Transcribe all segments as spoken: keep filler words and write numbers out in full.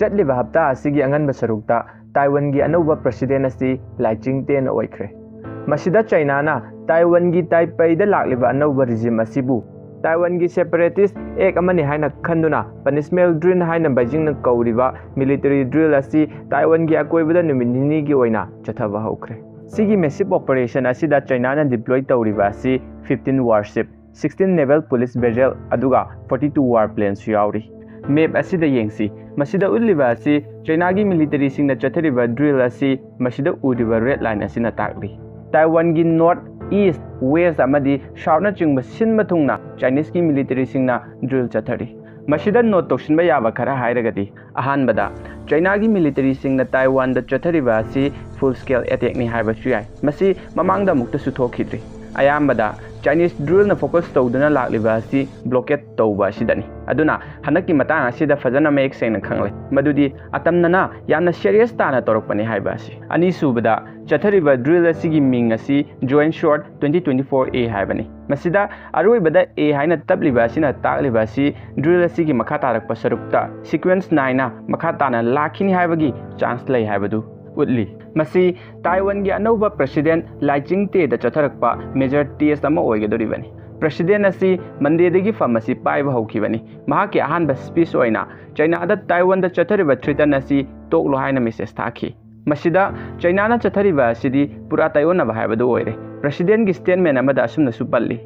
ꯆꯠꯂꯤꯕ ꯍꯞꯇꯥ ꯑꯁꯤꯒꯤ ꯑꯉꯟꯕ ꯁꯔꯨꯛꯇ ꯇꯥꯏꯋꯥꯟꯒꯤ ꯑꯅꯧꯕ ꯄ꯭ꯔꯁꯤꯗꯦꯟ ꯑꯁꯤ ꯂꯥꯏ ꯆꯤꯡꯇꯦꯅ ꯑꯣꯏꯈ꯭ꯔꯦ꯫ ꯃꯁꯤꯗ ꯆꯥꯏꯅꯥꯅ ꯇꯥꯏꯋꯥꯟꯒꯤ ꯇꯥꯏꯄꯩꯗ ꯂꯥꯛꯂꯤꯕ ꯑꯅꯧꯕ ꯔꯤꯖꯤꯝ ꯑꯁꯤꯕꯨ ꯇꯥꯏꯋꯥꯟꯒꯤ ꯁꯦꯄꯔꯦꯇꯤꯁ ꯑꯦꯛ ꯑꯃꯅꯤ ꯍꯥꯏꯅ ꯈꯟꯗꯨꯅ ꯄꯅꯤꯁꯃꯦꯟ ꯗ꯭ꯔꯤꯜ ꯍꯥꯏꯅ ꯕꯩꯖꯤꯡꯅ ꯀꯧꯔꯤꯕ ꯃꯤꯂꯤꯇꯔꯤ ꯗ꯭ꯔꯤꯜ ꯑꯁꯤ ꯇꯥꯏꯋꯥꯟꯒꯤ ꯑꯀꯣꯏꯕꯗ ꯅꯨꯃꯤꯠ ꯅꯤꯅꯤꯒꯤ ꯑꯣꯏꯅ ꯆꯠꯊꯕ ꯍꯧꯈ꯭ꯔꯦ꯫ ꯁꯤꯒꯤ ꯃꯦꯁꯤꯞ ꯑꯣꯄꯔꯦꯁꯟ ꯑꯁꯤꯗ ꯆꯥꯏꯅꯥꯅ ꯗꯤꯄ꯭ꯂꯣꯏ ꯇꯧꯔꯤꯕ ꯑꯁꯤ fifteen warship, sixteen naval police vessel, ꯑꯗꯨꯒ ꯐꯣꯔꯇꯤ ꯇꯨ ꯋꯥꯔ ꯄ꯭ꯂꯦꯟꯁꯨ ꯌꯥꯎꯔꯤ꯫ ꯃꯦꯞ ꯑꯁꯤꯗ ꯌꯦꯡꯁꯤ꯫ ꯃꯁꯤꯗ ꯎꯠꯂꯤꯕ ꯑꯁꯤ ꯆꯥꯏꯅꯥꯒꯤ ꯃꯤꯂꯤꯇꯔꯤꯁꯤꯡꯅ ꯆꯠꯊꯔꯤꯕ ꯗ꯭ꯔꯤꯜ ꯑꯁꯤ ꯃꯁꯤꯗ ꯎꯔꯤꯕ ꯔꯦꯗ ꯂꯥꯏꯟ ꯑꯁꯤꯅ ꯇꯥꯛꯂꯤ꯫ ꯇꯥꯏꯋꯥꯟꯒꯤ ꯅꯣꯔꯠ, ꯏꯁ, ꯋꯦꯁ ꯑꯃꯗꯤ ꯁꯥꯎꯠꯅꯆꯤꯡꯕ ꯁꯤꯟꯕ ꯊꯨꯡꯅ ꯆꯥꯏꯅꯤꯁꯀꯤ ꯃꯤꯂꯤꯇꯔꯤꯁꯤꯡꯅ ꯗ꯭ꯔꯤꯜ ꯆꯠꯊꯔꯤ꯫ ꯃꯁꯤꯗ ꯅꯣꯠ ꯇꯧꯁꯤꯟꯕ ꯌꯥꯕ ꯈꯔ ꯍꯥꯏꯔꯒꯗꯤ, ꯑꯍꯥꯟꯕꯗ, ꯆꯥꯏꯅꯥꯒꯤ ꯃꯤꯂꯤꯇꯔꯤꯁꯤꯡꯅ ꯇꯥꯏꯋꯥꯟꯗ ꯆꯠꯊꯔꯤꯕ ꯑꯁꯤ ꯐꯨꯜ ꯁ꯭ꯀꯦꯜ ꯑꯦꯇꯦꯛꯅꯤ ꯍꯥꯏꯕꯁꯨ ꯌꯥꯏ꯫ ꯃꯁꯤ ꯃꯃꯥꯡꯗ ꯑꯃꯨꯛꯇꯁꯨ ꯊꯣꯛꯈꯤꯗ꯭ꯔꯤ꯫ ꯑꯌꯥꯝꯕꯗ ꯆꯥꯏꯅꯤꯁ ꯗ꯭ꯔꯤꯜꯅ ꯐꯣꯀꯁ ꯇꯧꯗꯨꯅ ꯂꯥꯛꯂꯤꯕ ꯑꯁꯤ ꯕ꯭ꯂꯣꯀꯦꯠ ꯇꯧꯕ ꯑꯁꯤꯗꯅꯤ꯫ ꯑꯗꯨꯅ ꯍꯟꯗꯛꯀꯤ ꯃꯇꯥꯡ ꯑꯁꯤꯗ ꯐꯖꯅ ꯃꯌꯦꯛ ꯁꯦꯡꯅ ꯈꯪꯂꯦ ꯃꯗꯨꯗꯤ ꯑꯇꯝꯅꯅ ꯌꯥꯝꯅ ꯁꯦꯔꯤꯌꯁ ꯇꯥꯅ ꯇꯧꯔꯛꯄꯅꯤ ꯍꯥꯏꯕ ꯑꯁꯤ꯫ ꯑꯅꯤꯁꯨꯕꯗ, ꯆꯠꯊꯔꯤꯕ ꯗ꯭ꯔꯤꯜ ꯑꯁꯤꯒꯤ ꯃꯤꯡ ꯑꯁꯤ joint sword twenty twenty four A ꯍꯥꯏꯕꯅꯤ꯫ ꯃꯁꯤꯗ ꯑꯔꯣꯏꯕꯗ ꯑꯦ ꯍꯥꯏꯅ ꯇꯞꯂꯤꯕ ꯑꯁꯤꯅ ꯇꯥꯛꯂꯤꯕ ꯑꯁꯤ ꯗ꯭ꯔꯤꯜ ꯑꯁꯤꯒꯤ ꯃꯈꯥ ꯇꯥꯔꯛꯄ ꯁꯔꯨꯛꯇ ꯁꯤꯀ꯭ꯋꯦꯟꯁ ꯅꯥꯏꯅ ꯃꯈꯥ ꯇꯥꯅ ꯂꯥꯛꯈꯤꯅꯤ ꯍꯥꯏꯕꯒꯤ ꯆꯥꯟꯁ ꯂꯩ ꯍꯥꯏꯕꯗꯨ ꯎꯠꯂꯤ꯫ ꯃꯁꯤ ꯇꯥꯏꯋꯥꯟꯒꯤ ꯑꯅꯧꯕ ꯄ꯭ꯔꯁꯤꯗꯦꯟ ꯂꯥꯏ ꯆꯤꯡꯇꯦꯗ ꯆꯠꯊꯔꯛꯄ ꯃꯦꯖꯔ ꯇꯦꯁ ꯑꯃ ꯑꯣꯏꯒꯗꯧꯔꯤꯕꯅꯤ꯫ ꯄ꯭ꯔꯁꯤꯗꯦꯟ ꯑꯁꯤ ꯃꯟꯗꯦꯗꯒꯤ ꯐꯝ ꯑꯁꯤ ꯄꯥꯏꯕ ꯍꯧꯈꯤꯕꯅꯤ꯫ ꯃꯍꯥꯛꯀꯤ ꯑꯍꯥꯟꯕ ꯁ꯭ꯄꯤꯆ ꯑꯣꯏꯅ ꯆꯥꯏꯅꯥꯗ ꯇꯥꯏꯋꯥꯟꯗ ꯆꯠꯊꯔꯤꯕ ꯊ꯭ꯔꯤꯇꯟ ꯑꯁꯤ ꯇꯣꯛꯂꯣ ꯍꯥꯏꯅ ꯃꯦꯁꯦꯖ ꯊꯥꯈꯤ꯫ ꯃꯁꯤꯗ ꯆꯥꯏꯅꯥꯅ ꯆꯠꯊꯔꯤꯕ ꯑꯁꯤꯗꯤ ꯄꯨꯔꯥ ꯇꯥꯏꯑꯣꯟꯅꯕ ꯍꯥꯏꯕꯗꯨ ꯑꯣꯏꯔꯦ꯫ ꯄ꯭ꯔꯁꯤꯗꯦꯟꯒꯤ ꯁ꯭ꯇꯦꯠꯃꯦꯟ ꯑꯃꯗ ꯑꯁꯨꯝꯅꯁꯨ ꯄꯜꯂꯤ,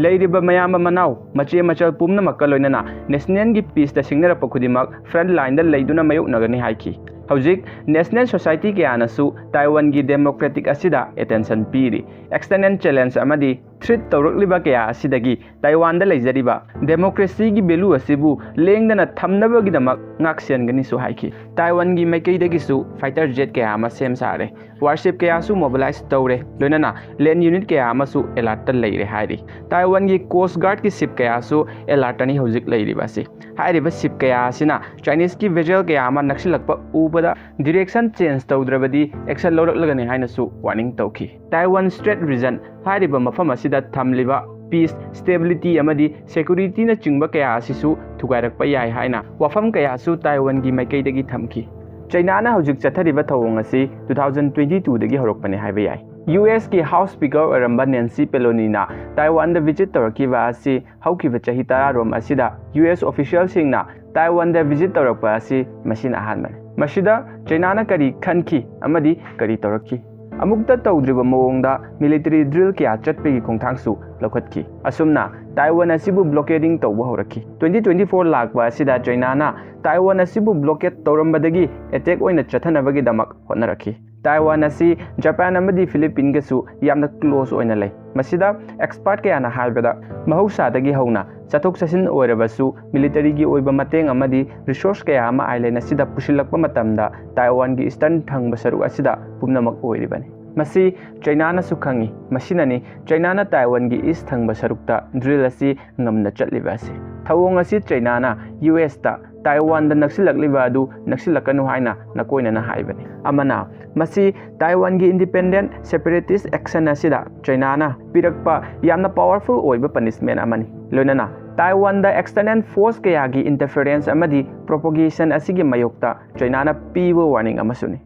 "ꯂꯩꯔꯤꯕ ꯃꯌꯥꯝꯕ ꯃꯅꯥꯎ, ꯃꯆꯦ ꯃꯆꯜ ꯄꯨꯝꯅꯃꯛꯀ ꯂꯣꯏꯅꯅ ꯅꯦꯁꯅꯦꯜꯒꯤ ꯄꯤꯁꯇ ꯁꯤꯡꯅꯔꯛꯄ ꯈꯨꯗꯤꯡꯃꯛ ꯐ꯭ꯔꯟꯠ ꯂꯥꯏꯟꯗ ꯂꯩꯗꯨꯅ ꯃꯥꯌꯣꯛꯅꯒꯅꯤ" ꯍꯥꯏꯈꯤ꯫ ꯍꯧꯖꯤꯛ ꯅꯦꯁꯅꯦꯜ ꯁꯣꯁꯥꯏꯇꯤ ꯀꯌꯥꯅꯁꯨ ꯇꯥꯏꯋꯥꯟꯒꯤ ꯗꯦꯃꯣꯀ꯭ꯔꯦꯇꯤꯛ ꯑꯁꯤꯗ ꯑꯦꯇꯦꯟꯁꯟ ꯄꯤꯔꯤ꯫ ꯑꯦꯛꯁꯇꯔꯅꯦꯜ ꯆꯦꯂꯦꯟꯖ ꯑꯃꯗꯤ ꯊ꯭ꯔꯤꯠ ꯇꯧꯔꯛꯂꯤꯕ ꯀꯌꯥ ꯑꯁꯤꯗꯒꯤ ꯇꯥꯏꯋꯥꯟꯗ ꯂꯩꯖꯔꯤꯕ ꯗꯦꯃꯣꯀ꯭ꯔꯦꯁꯤꯒꯤ ꯚꯦꯂꯨ ꯑꯁꯤꯕꯨ ꯂꯦꯡꯗꯅ ꯊꯝꯅꯕꯒꯤꯗꯃꯛ ꯉꯥꯛꯁꯦꯟꯒꯅꯤꯁꯨ ꯍꯥꯏꯈꯤ꯫ ꯇꯥꯏꯋꯥꯟꯒꯤ ꯃꯥꯏꯀꯩꯗꯒꯤꯁꯨ ꯐꯥꯏꯇꯔ ꯖꯦꯠ ꯀꯌꯥ ꯑꯃ ꯁꯦꯝ ꯁꯥꯔꯦ, ꯋꯥꯔꯁꯤꯞ ꯀꯌꯥꯁꯨ ꯃꯣꯕꯤꯂꯥꯏꯖ ꯇꯧꯔꯦ, ꯂꯣꯏꯅꯅ ꯂꯦꯟ ꯌꯨꯅꯤꯠ ꯀꯌꯥ ꯑꯃꯁꯨ ꯑꯦꯂꯥꯔꯠꯇ ꯂꯩꯔꯦ ꯍꯥꯏꯔꯤ꯫ ꯇꯥꯏꯋꯥꯟꯒꯤ ꯀꯣꯁ ꯒꯥꯔꯗꯀꯤ ꯁꯤꯞ ꯀꯌꯥꯁꯨ ꯑꯦꯂꯥꯔꯠꯇꯅꯤ ꯍꯧꯖꯤꯛ ꯂꯩꯔꯤꯕ ꯑꯁꯤ꯫ ꯍꯥꯏꯔꯤꯕ ꯁꯤꯞ ꯀꯌꯥ ꯑꯁꯤꯅ ꯆꯥꯏꯅꯤꯁꯀꯤ ꯚꯦꯖꯦꯜ ꯀꯌꯥ ꯑꯃ ꯅꯛꯁꯤꯜꯂꯛꯄ ꯎꯕꯗ ꯗꯤꯔꯦꯛꯁꯟ ꯆꯦꯟꯖ ꯇꯧꯗ꯭ꯔꯕꯗꯤ ꯑꯦꯛꯁꯟ ꯂꯧꯔꯛꯂꯒꯅꯤ ꯍꯥꯏꯅꯁꯨ ꯋꯥꯔꯅꯤꯡ ꯇꯧꯈꯤ꯫ ꯇꯥꯏꯋꯥꯟ ꯁ꯭ꯇ꯭ꯔꯦꯠ ꯔꯤꯖꯟ ꯍꯥꯏꯔꯤꯕ ꯃꯐꯝ ꯑꯁꯤꯗ ꯊꯝꯂꯤꯕ peace, stability ꯑꯃꯗꯤ security ꯅꯆꯤꯡꯕ ꯀꯌꯥ ꯑꯁꯤꯁꯨ ꯊꯨꯒꯥꯏꯔꯛꯄ ꯌꯥꯏ ꯍꯥꯏꯅ ꯋꯥꯐꯝ ꯀꯌꯥꯁꯨ ꯇꯥꯏꯋꯥꯟꯒꯤ ꯃꯥꯏꯀꯩꯗꯒꯤ ꯊꯝꯈꯤ꯫ ꯆꯩꯅꯥꯅ ꯍꯧꯖꯤꯛ ꯆꯠꯊꯔꯤꯕ ꯊꯧꯑꯣꯡ ꯑꯁꯤ two thousand twenty two ꯗꯒꯤ ꯍꯧꯔꯛꯄꯅꯤ ꯍꯥꯏꯕ ꯌꯥꯏ꯫ U S ꯀꯤ House Speaker ꯑꯣꯏꯔꯝꯕ ꯅꯦꯟꯁꯤ ꯄꯦꯂꯣꯅꯤꯅ ꯇꯥꯏꯋꯥꯟꯗ visit ꯇꯧꯔꯛꯈꯤꯕ ꯑꯁꯤ ꯍꯧꯈꯤꯕ ꯆꯍꯤ ꯇꯔꯥꯔꯣꯝ ꯑꯁꯤꯗ U S official ꯁꯤꯡꯅ ꯇꯥꯏꯋꯥꯟꯗ visit ꯇꯧꯔꯛꯄ ꯑꯁꯤ ꯃꯁꯤꯅ ꯑꯍꯥꯟꯕꯅꯤ꯫ ꯃꯁꯤꯗ ꯆꯩꯅꯥꯅ ꯀꯔꯤ ꯈꯟꯈꯤ ꯑꯃꯗꯤ ꯀꯔꯤ ꯇꯧꯔꯛꯈꯤ? ꯑꯃꯨꯛꯇ ꯇꯧꯗ꯭ꯔꯤꯕ ꯃꯑꯣꯡꯗ military drill ꯀꯌꯥ ꯆꯠꯄꯒꯤ ꯈꯣꯡꯊꯥꯡꯁꯨ ꯂꯧꯈꯠꯈꯤ꯫ ꯑꯁꯨꯝꯅ ꯇꯥꯏꯋꯥꯟ ꯑꯁꯤꯕꯨ blockading ꯇꯧꯕ ꯍꯧꯔꯛꯈꯤ꯫ Twenty twenty four ꯂꯥꯛꯄ ꯑꯁꯤꯗ ꯆꯩꯅꯥꯅ ꯇꯥꯏꯋꯥꯟ ꯑꯁꯤꯕꯨ blockade ꯇꯧꯔꯝꯕꯗꯒꯤ attack ꯑꯣꯏꯅ ꯆꯠꯊꯅꯕꯒꯤꯗꯃꯛ ꯍꯣꯠꯅꯔꯛꯈꯤ꯫ ꯇꯥꯏꯋꯥꯟ ꯑꯁꯤ ꯖꯄꯥꯟ ꯑꯃꯗꯤ ꯐꯤꯂꯤꯄꯤꯟꯒꯁꯨ ꯌꯥꯝꯅ close ꯑꯣꯏꯅ ꯂꯩ꯫ ꯃꯁꯤꯗ expert ꯀꯌꯥꯅ ꯍꯥꯏꯕꯗ, ꯃꯍꯧꯁꯥꯗꯒꯤ ꯍꯧꯅ ꯆꯠꯊꯣꯛ ꯆꯠꯁꯤꯟ ꯑꯣꯏꯔꯕꯁꯨ, military ꯒꯤ ꯑꯣꯏꯕ ꯃꯇꯦꯡ ꯑꯃꯗꯤ resource ꯀꯌꯥ ꯑꯃ island ꯑꯁꯤꯗ ꯄꯨꯁꯤꯜꯂꯛꯄ ꯃꯇꯝꯗ ꯇꯥꯏꯋꯥꯟꯒꯤ eastern ꯊꯪꯕ ꯁꯔꯨꯛ ꯑꯁꯤꯗ ꯄꯨꯝꯅꯃꯛ ꯑꯣꯏꯔꯤꯕꯅꯤ꯫ ꯃꯁꯤ ꯆꯩꯅꯥꯅꯁꯨ ꯈꯪꯏ꯫ ꯃꯁꯤꯅꯅꯤ ꯆꯩꯅꯥꯅ ꯇꯥꯏꯋꯥꯟꯒꯤ east ꯊꯪꯕ ꯁꯔꯨꯛꯇ drill ꯑꯁꯤ ꯉꯝꯅ ꯆꯠꯂꯤꯕ ꯑꯁꯤ꯫ ꯊꯧꯑꯣꯡ ꯑꯁꯤ ꯆꯩꯅꯥꯅ U S ꯇ ꯇꯥꯏꯋꯥꯟꯗ ꯅꯛꯁꯤꯜꯂꯛꯂꯤꯕ ꯑꯗꯨ ꯅꯛꯁꯤꯜꯂꯛꯀꯅꯨ ꯍꯥꯏꯅ ꯅꯀꯣꯏꯅꯅ ꯍꯥꯏꯕꯅꯤ꯫ ꯑꯃꯅ ꯃꯁꯤ ꯇꯥꯏꯋꯥꯟꯒꯤ independent separatist action ꯑꯁꯤꯗ ꯆꯩꯅꯥꯅ ꯄꯤꯔꯛꯄ ꯌꯥꯝꯅ powerful ꯑꯣꯏꯕ punishment ꯑꯃꯅꯤ꯫ ꯂꯣꯏꯅꯅ ꯇꯥꯏꯋꯥꯟꯗ external force ꯀꯌꯥꯒꯤ interference ꯑꯃꯗꯤ propagation ꯑꯁꯤꯒꯤ ꯃꯥꯌꯣꯛꯇ ꯆꯩꯅꯥꯅ ꯄꯤꯕ warning ꯑꯃꯁꯨꯅꯤ꯫